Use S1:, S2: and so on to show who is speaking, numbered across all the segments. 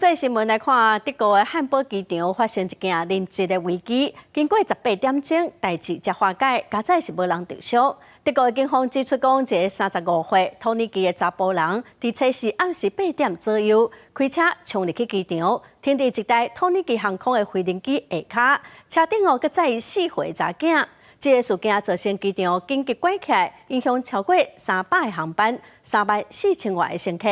S1: 這新聞來看，德國的漢堡機場發生一件人質的危機，經過18點鐘，代誌才化解，佳哉是無人受傷。德國的警方指出講，一個35歲土耳其的查埔人，佇初四暗時8點左右，開車衝入去機場，停佇一台土耳其航空的飛行機下跤，車頂哦閣載伊4歲查囝。這个事件造成機場緊急關起來，影響超過300個航班，3萬4千外个乘客。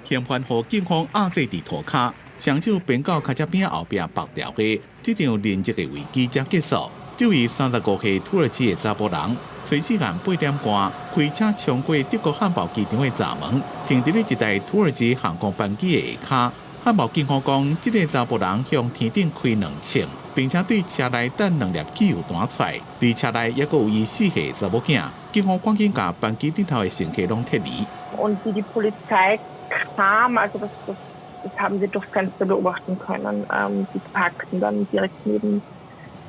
S2: 嫌犯予警方壓制佇塗跤，雙手鞭到跤車餅後壁縛牢的，這場人質的危機才結束。這位35歲土耳其的查埔人，初四暗8點半開車衝過德國漢堡機場的閘門，停佇咧一台土耳其航空班機的下跤。漢堡警方講，這个查埔人向天頂開兩槍，並且對車內彈兩粒汽油彈出來。佇車內猶閣有伊4歲查某囝。警方趕緊共班機頂頭的乘客攏撤離。
S3: Und wie die Polizei kam, also das haben sie durchs Fenster beobachten können. Sie parkten dann direkt neben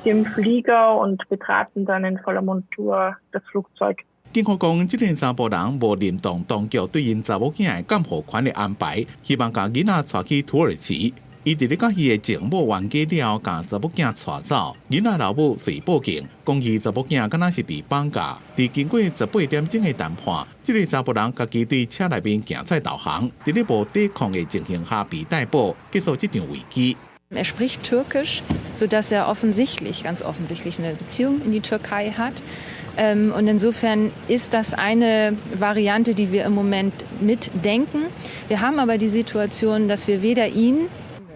S3: dem Flieger und betraten dann in voller Montur das Flugzeug.
S2: 警方講，這个查埔人無認同當局對𪜶查某囝的監護權的安排，希望共囡仔帶去土耳其。伊佇咧佮伊的情某冤家了後，共查某囝帶走。囡仔老母隨報警，講伊查某囝敢若是被綁架。佇經過18點鐘的談判，這个查埔人家己對車內面行出來投降，佇咧無抵抗的情形下被逮捕，結束這場危機。
S4: Er spricht Türkisch, sodass er offensichtlich, ganz offensichtlich eine Beziehung in die Türkei hat. Und insofern ist das eine Variante, die wir im Moment mitdenken. Wir haben aber die Situation, dass wir weder ihn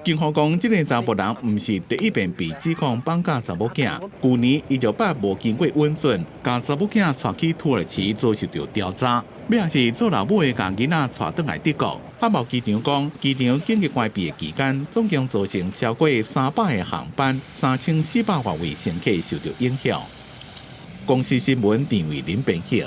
S2: 警方講，這个查埔人毋是第一遍被指控綁架查某囝。舊年伊就捌無經過允准，共查某囝帶去土耳其遭受著調查。尾仔是做老母的共囡仔帶轉來德國。漢堡機場講，機場緊急關閉的期間，總共造成超過300個航班、3400外位乘客受著影響。公視新聞陳慧琳編譯。